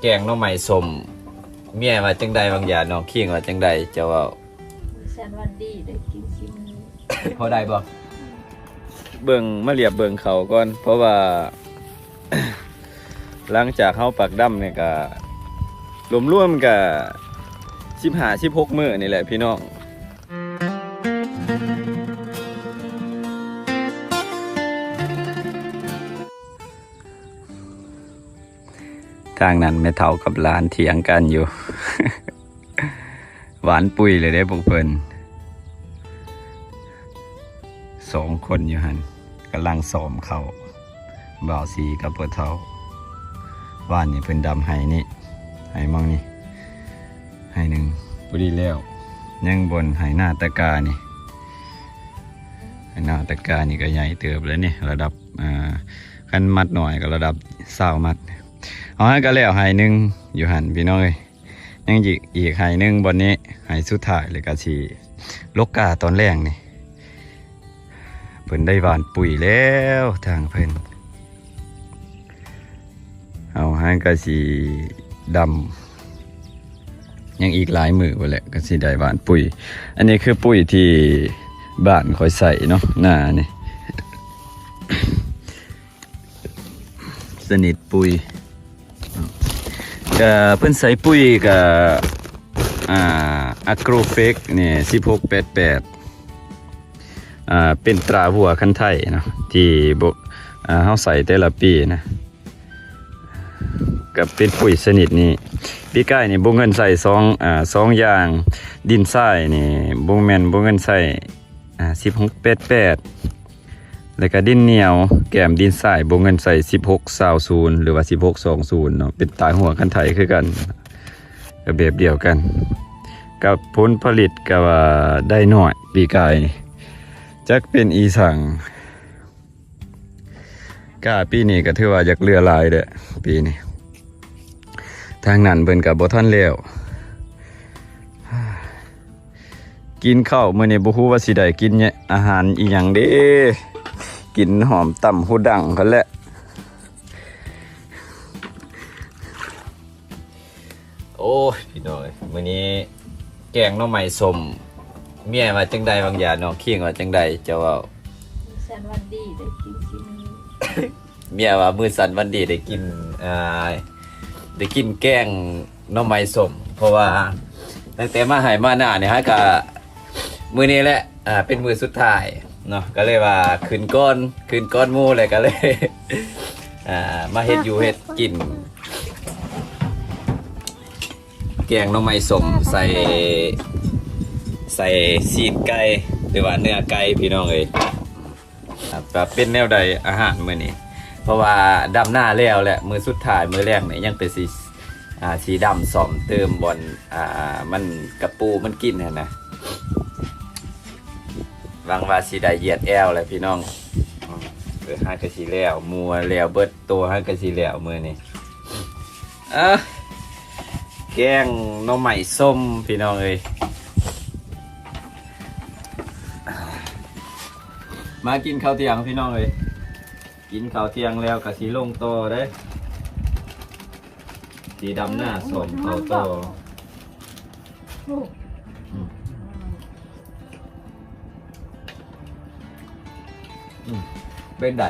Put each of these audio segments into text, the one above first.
ແກງໜໍ່ໄມ້ສົ້ມ ເມຍວ່າຈັ່ງໃດບາງຢ່າງ ນ້ອງຄິງວ່າຈັ່ງໃດ ເຈົ້າເວົ້າ. ສັນຫວັງດີໄດ້ກິນຊີມື ພໍໄດ້ບໍ່? ເບິ່ງ ມາລຽບເບິ່ງເຂົ້າກ່ອນ ເພາະວ່າ ຫຼັງຈາກເຮົາປັກດຳນີ້ກະ ລວມໆກະ ສິບຫ້າ ສິບຫົກມື້ນີ້ແຫຼະພີ່ນ້ອງ. ທາງນັ້ນແມ່ເຖົ້າກັບຫຼານຖຽງກັນຢູ່ ຫວ່ານປຸ໋ຍເລີຍເດ້ພວກເພິ່ນ ສອງຄົນຢູ່ຫັ້ນ ກຳລັງຊ້ອມເຂົ້າ ບ່າວສີກັບພໍ່ເຖົ້າ. ວານນີ້ເພິ່ນດຳໄຮ່ນີ້ ໄຮ່ໝ່ອງນີ້ ໄຮ່ໜຶ່ງ ພໍດີແລ້ວ ຍັງບ່ອນໄຮ່ນາຕະການີ້ ໄຮ່ນາຕະການີ້ກໍໃຫຍ່ເຕີບແລ້ວນີ້ ລະດັບ ອ່າ ຄັນມັດໜ້ອຍກໍລະດັບຊາວມັດ. ເຮົາຫັ້ນກໍແລ້ວໄຮ່ໜຶ່ງຢູ່ຫັ້ນພີ່ນ້ອງເອີຍ ຍັງອີກ ອີກໄຮ່ໜຶ່ງບ່ອນນີ້ ໄຮ່ສຸດທ້າຍ ແລ້ວກໍຊິລົກກ້າຕອນແລງນີ້. ເພິ່ນໄດ້ຫວ່ານປຸ໋ຍແລ້ວທາງເພິ່ນ ເຮົາຫັ້ນກໍຊິດຳ ຍັງອີກຫຼາຍມື້ພຸ້ນແຫຼະ ກໍຊິໄດ້ຫວ່ານປຸ໋ຍ. ອັນນີ້ຄືປຸ໋ຍທີ່ບ້ານຂ້ອຍໃຊ້ເນາະ ນານີ້ ຊະນິດປຸ໋ຍ ກະເພິ່ນໃສ່ປຸ໋ຍກະ ອ່າ ອາໂກຣເຟກນີ້ ສິບຫົກແປດແປດ ອ່າ ເປັນຕາຫົວຄັນໄທເນາະ ທີ່ບໍ່ ອ່າ ເຮົາໃສ່ແຕ່ລະປີນະ ກໍເປັນປຸ໋ຍຊະນິດນີ້. ປີກາຍນີ້ບົວເງິນໃສ່ສອງ ອ່າ ສອງຢ່າງ ດິນຊາຍນີ້ ບໍ່ແມ່ນ ບົວເງິນໃສ່ ອ່າ ສິບຫົກແປດແປດ ແລ້ວກໍດິນໜຽວແກ້ມດິນຊາຍ ບົວເງິນໃສ່ສິບຫົກຊາວສູນ ຫຼືວ່າສິບຫົກສອງສູນເນາະ ເປັນຕາຫົວຄັນໄທຄືກັນ ກໍແບບດຽວກັນ ກັບຜົນຜະລິດກໍວ່າໄດ້ໜ້ອຍປີກາຍນີ້ ຈັກເປັນອີສັງ. ກະປີນີ້ກໍຖືວ່າຢາກເຫຼືອຫຼາຍແຫຼະປີນີ້ ທາງນັ້ນເພິ່ນກໍບໍ່ທັນແລ້ວ. ກິນເຂົ້າມື້ນີ້ບໍ່ຮູ້ວ່າຊິໄດ້ກິນອາຫານອີ່ຫຍັງເດ້ ກິນຫອມຕຳຫູດັງຫັ້ນແຫຼະ. ໂອ້ຍ ພີ່ນ້ອງເອີຍ ມື້ນີ້ແກງໜໍ່ໄມ້ສົ້ມ ເມຍວ່າຈັ່ງໃດບາງຢ່າງ ນ້ອງຄິງວ່າຈັ່ງໃດ ເຈົ້າເວົ້າ. ສັນຫວັງດີໄດ້ກິນຊີມື ເມຍວ່າມື້ສັນຫວັງດີໄດ້ກິນ ອ່າ ໄດ້ກິນແກງໜໍ່ໄມ້ສົ້ມ ເພາະວ່າຕັ້ງແຕ່ມາໄຮ່ມານານີ້ ຫາກະມື້ນີ້ແຫຼະ ອ່າ ເປັນມື້ສຸດທ້າຍເນາະ ກໍເລີຍວ່າຂຶ້ນກ່ອນ ຂຶ້ນກ່ອນໝູ່ ແລ້ວກໍເລີຍ ອ່າ ມາເຮັດຢູ່ເຮັດກິນ ແກງໜໍ່ໄມ້ສົ້ມໃສ່ ໃສ່ຊີ້ນໄກ່ ຫຼືວ່າເນື້ອໄກ່ ພີ່ນ້ອງເອີຍ. ອ່າ ເປັນແນວໃດອາຫານມື້ນີ້ ເພາະວ່າດຳນາແລ້ວແຫຼະ ມື້ສຸດທ້າຍ ມື້ແລງນີ້ຍັງແຕ່ຊິ ອ່າ ຊິດຳສ້ອມເຕີມບ່ອນ ອ່າ ມັນກະປູມັນກິນຫັ້ນນະ ຫວັງວ່າຊິໄດ້ຢຽດແອວແຫຼະພີ່ນ້ອງ. ເອີ ຫາກະຊິແລ້ວ ໝູ່ແລ້ວເບິດ ໂຕຫາກະຊິແລ້ວມື້ນີ້. ອ່າ ແກງໜໍ່ໄມ້ສົ້ມ ພີ່ນ້ອງເອີຍ ມາກິນເຂົ້າທ່ຽງ ພີ່ນ້ອງເອີຍ. ກິນເຂົ້າທ່ຽງແລ້ວກໍຊິລົງຕໍ່ເດ້ ຊິດຳນາ ໂອ້ ຊ້ອມເຂົ້າຕໍ່. ໂອ້ ອືມ ອືມ ເປັນໃດ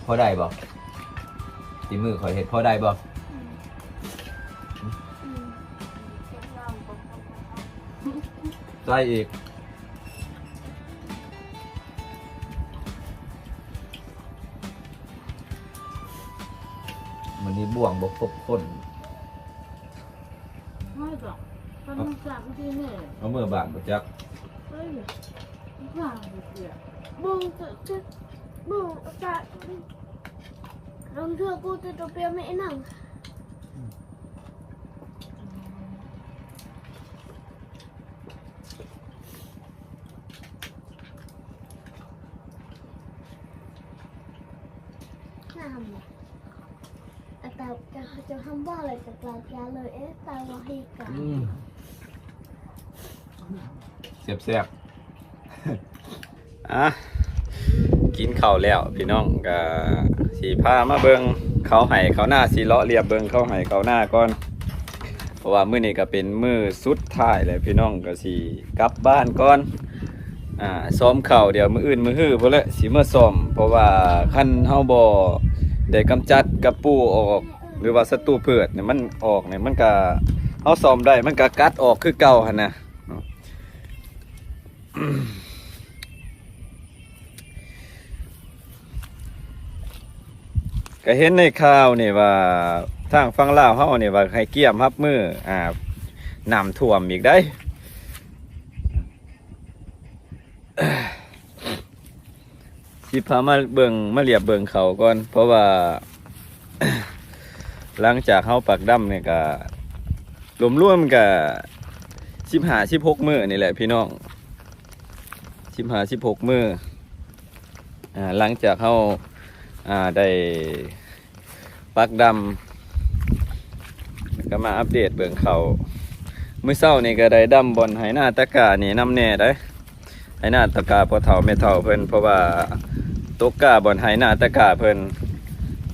ພໍໄດ້ບໍ່? ຝີມືຂ້ອຍເຮັດພໍໄດ້ບໍ່? ອືມ ອືມ ໃສ່ອີກ. ມື້ນີ້ບ່ວງບໍ່ຄົບຄົນ ເອົາມືບ້ານບໍ່ຈັກ ເອີຍ ບ້າງເທື່ອ ລາງເທື່ອກູຈະຕົວປຽກແມ່ນາງ. ງາມເນາະ ອາຕາເຈົ້າ ເຈົ້າຫ້າມບໍ່ເລີຍ ເຈົ້າເຈົ້າເລີຍ ເອ ຕາວ່າເຮັດກະ ອືມ ແຊບໆ. ອ່ະ ກິນເຂົ້າແລ້ວພີ່ນ້ອງ ກະຊິພາມາເບິ່ງ ເຂົ້າໄຮ່ເຂົ້ານາ ຊິເລາະລຽບເບິ່ງເຂົ້າໄຮ່ເຂົ້ານາກ່ອນ ເພາະວ່າມື້ນີ້ກໍເປັນມື້ສຸດທ້າຍແລ້ວ ພີ່ນ້ອງກໍຊິກັບບ້ານກ່ອນ. ອາ ຊ້ອມເຂົ້າ ດຽວມື້ອື່ນມື້ຮືພຸ້ນແຫຼະຊິມາຊ້ອມ ເພາະວ່າຄັນເຮົາບໍ່ໄດ້ກຳຈັດກະປູອອກ ຫຼືວ່າສັດຕູພືດນີ້ ມັນອອກນີ້ ມັນກະ ເຮົາຊ້ອມໄດ້ ມັນກະກັດອອກຄືເກົ່າຫັ້ນນະ. ກະເຫັນໃນຂ່າວນີ້ວ່າ ທາງຝັ່ງລາວເຮົານີ້ວ່າໃຫ້ກຽມຮັບມື ອາ ນ້ຳຖ້ວມອີກໄດ໋. ຊິພາມາເບິ່ງ ມາລຽບເບິ່ງເຂົ້າກ່ອນ ເພາະວ່າ ຫຼັງຈາກເຮົາປັກດຳນີ້ກະ ລວມໆກະ ສິບຫ້າ ສິບຫົກມື້ນີ້ແຫຼະພີ່ນ້ອງ ສິບຫ້າ ສິບຫົກມື້ ອາ ຫຼັງຈາກເຮົາ ອາ ໄດ້ປັກດຳ ແລ້ວກໍມາອັບເດດເບິ່ງເຂົ້າ. ມື້ເຊົ້ານີ້ກໍໄດ້ດຳບ່ອນໄຮ່ນາຕະການີ້ນຳແດ່ໄດ໋ ໄຮ່ນາຕະກາພໍ່ເຖົ້າແມ່ເຖົ້າເພິ່ນ ເພາະວ່າຕົກກ້າບ່ອນໄຮ່ນາຕະກາເພິ່ນ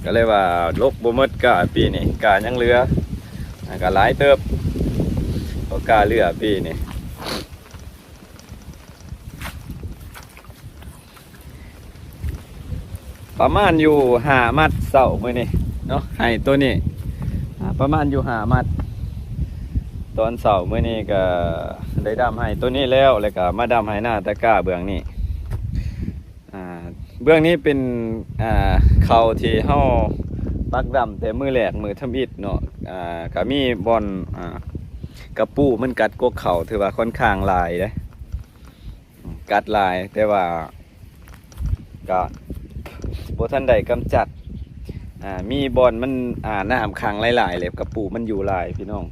ກໍເລີຍວ່າລົກບໍ່ໝົດກ້າປີນີ້ ກ້າຍັງເຫຼືອ ແລ້ວກໍຫຼາຍເຕີບ ເພາະກ້າເຫຼືອປີນີ້. ປະມານຢູ່ຫ້າມັດເຊົ້າມື້ນີ້ເນາະ ໄຮ່ໂຕນີ້ ອາ ປະມານຢູ່ຫ້າມັດ. ຕອນເຊົ້າມື້ນີ້ກໍໄດ້ດຳໄຮ່ໂຕນີ້ແລ້ວ ແລ້ວກໍມາດຳໄຮ່ນາຕະກາເບື້ອງນີ້ ອາ ເບື້ອງນີ້ເປັນ ອາ ເຂົ້າທີ່ເຮົາປັກດຳແຕ່ມື້ແລກ ມື້ທຳອິດເນາະ ອາ ກໍມີບ່ອນ ອາ ກະປູມັນກັດກົກເຂົ້າ ຖືວ່າຂ້ອນຂ້າງຫຼາຍເດ້ ກັດຫຼາຍ ແຕ່ວ່າກໍບໍ່ທັນໄດ້ກຳຈັດ ອາ ມີບ່ອນມັນ ອາ ນ້ຳຂັງຫຼາຍໆ ແລ້ວກະປູມັນຢູ່ຫຼາຍພີ່ນ້ອງ.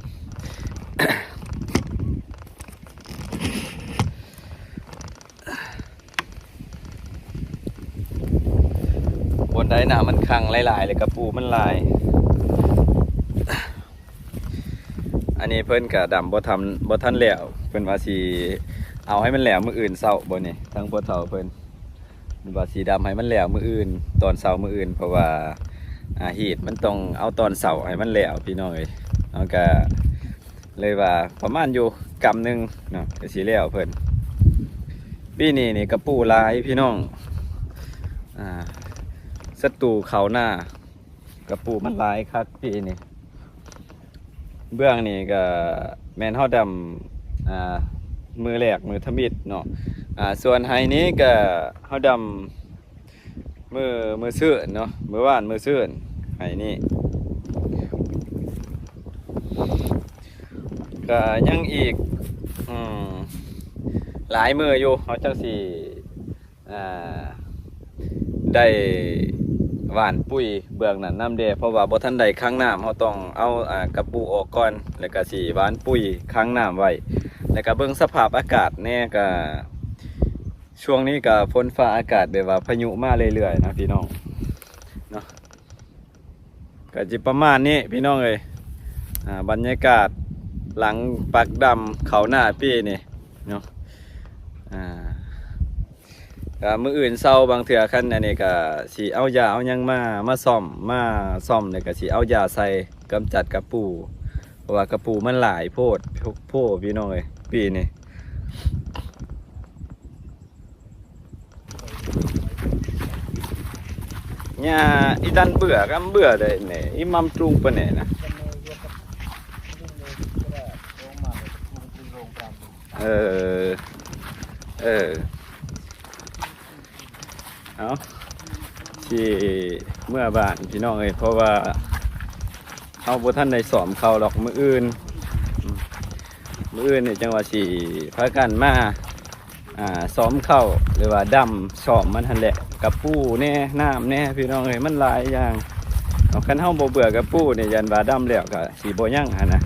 ບ່ອນໃດນ້ຳມັນຂັງຫຼາຍໆ ແລ້ວກະປູມັນຫຼາຍ. ອັນນີ້ເພິ່ນກະດຳບໍ່ທັນ ບໍ່ທັນແລ້ວ ເພິ່ນວ່າຊິເອົາໃຫ້ມັນແລ້ວມື້ອື່ນເຊົ້າບໍ່ນີ້ ທາງພໍ່ເຖົ້າເພິ່ນ ເພິ່ນວ່າຊິດຳໃຫ້ມັນແລ້ວມື້ອື່ນ ຕອນເຊົ້າມື້ອື່ນ ເພາະວ່າ ອາ ຮີດມັນຕ້ອງເອົາຕອນເຊົ້າໃຫ້ມັນແລ້ວພີ່ນ້ອງເອີຍ. ເຮົາກະເລີຍວ່າປະມານຢູ່ກຳໜຶ່ງເນາະ ກະຊິແລ້ວເພິ່ນ. ປີນີ້ນີ້ກະປູຫຼາຍພີ່ນ້ອງ ອາ ສັດຕູເຂົ້ານາ ກະປູມັນຫຼາຍຄັກປີນີ້. ເບື້ອງນີ້ກໍແມ່ນເຮົາດຳ ອາ ມື້ແລກ ມື້ທຳອິດເນາະ ອາ ສ່ວນໄຮ່ນີ້ກໍເຮົາດຳມື້ ມື້ຊືນເນາະ ມື້ວານມື້ຊືນ ໄຮ່ນີ້ ກໍຍັງອີກ ອືມ ຫຼາຍມື້ຢູ່ ເຮົາຈັ່ງຊິ ອ່າ ໄດ້ຫວ່ານປຸ໋ຍເບື້ອງນັ້ນນຳແດ່ ເພາະວ່າບໍ່ທັນໄດ້ຂັງນ້ຳ ເຮົາຕ້ອງເອົາ ອ່າ ກະປູອອກກ່ອນ ແລ້ວກະຊິຫວ່ານປຸ໋ຍຂັງນ້ຳໄວ້ ແລ້ວກະເບິ່ງສະພາບອາກາດແດ່ ກະຊ່ວງນີ້ກະຝົນຟ້າອາກາດແບບວ່າພາຍຸມາເລື້ອຍໆນະພີ່ນ້ອງເນາະ. ກະຊິປະມານນີ້ພີ່ນ້ອງເອີຍ ອ່າ ບັນຍາກາດຫຼັງປັກດຳເຂົ້ານາປີນີ້ເນາະ ອ່າ ກະມື້ອື່ນເຊົ້າບາງເທື່ອຄັນອັນນີ້ກະຊິເອົາຢາເອົາຫຍັງມາ ມາສ້ອມ ມາສ້ອມແລ້ວກະຊິເອົາຢາໃສ່ກຳຈັດກະປູ ເພາະວ່າກະປູມັນຫຼາຍໂພດໂພ ພີ່ນ້ອງເອີຍ ປີນີ້. ຫຍ້າອີຕັນເບືອກຳເບືອໄດ້ແນ່ ອີໝຳຈຸງປະແນ່ນະ ເອີ ເອີ ເອົາ ຊິເມືອບ້ານພີ່ນ້ອງເອີຍ ເພາະວ່າເຮົາບໍ່ທັນໄດ້ຊ້ອມເຂົ້າດອກ ມື້ອື່ນ ມື້ອື່ນນີ້ຈັ່ງວ່າຊິພາກັນມາ ອ່າ ຊ້ອມເຂົ້າ ຫຼືວ່າດຳຊ້ອມມັນຫັ້ນແຫຼະ ກະປູແດ່ ນ້ຳແດ່ ພີ່ນ້ອງເອີຍ ມັນຫຼາຍຢ່າງ ເອົາ ຄັນເຮົາບໍ່ເບື່ອກະປູນີ້ ຢ້ານວ່າດຳແລ້ວກະຊິບໍ່ຍັງຫັ້ນນະ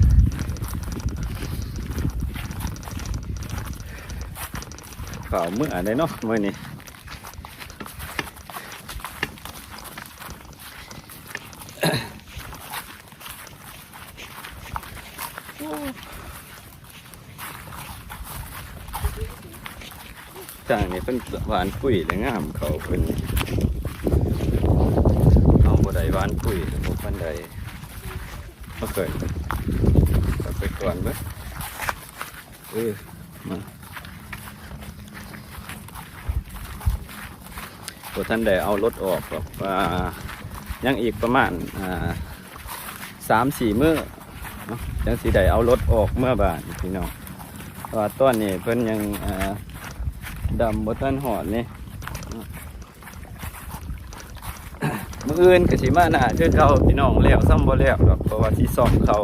ຟ້າວເມືອໄດ໋ເນາະມື້ນີ້. ທາງນີ້ເພິ່ນຫວ່ານປຸ໋ຍແລ້ວງາມເຂົ້າເພິ່ນ ເຮົາບໍ່ໄດ້ຫ ປານປຸ້ຍ ບໍ່ທັນໄດ້ ບໍ່ເຄີຍ ເອົາໄປກ່ອນເບິ່ງ ເອີ ມາ ບໍ່ທັນໄດ້ເອົາລົດອອກດອກ ອ່າ ຍັງອີກປະມານ ອ່າ ສາມສີ່ມື້ເນາະ ຈັ່ງຊິໄດ້ເອົາລົດອອກເມືອບ້ານພີ່ນ້ອງ ເພາະວ່າຕອນນີ້ເພິ່ນຍັງ ອ່າ ດຳບໍ່ທັນຮອດນີ້. ມື້ອື່ນກໍຊິມາໜ້າຄືເກົ່າພີ່ນ້ອງ ແລ້ວຊ້ຳບໍ່ແລ້ວດອກ ເພາະວ່າຊິຊອກເຂົ້າ.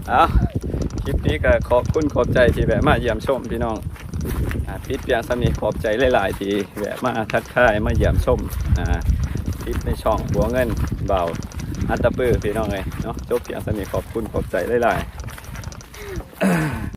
ເອົາ ຄລິບນີ້ກໍຂອບຄຸນຂອບໃຈທີ່ແວະມາຢ້ຽມຊົມພີ່ນ້ອງ ອ່າ ປິດພຽງສ່ຳນີ້ ຂອບໃຈຫຼາຍໆທີ່ແວະມາທັກທາຍມາຢ້ຽມຊົມ ອ່າ ຄລິບໃນຊ່ອງບົວເງິນ ບ່າວອັດຕະປື ພີ່ນ້ອງເອີຍເນາະ ຈົບພຽງສ່ຳນີ້ ຂອບຄຸນຂອບໃຈຫຼາຍໆ.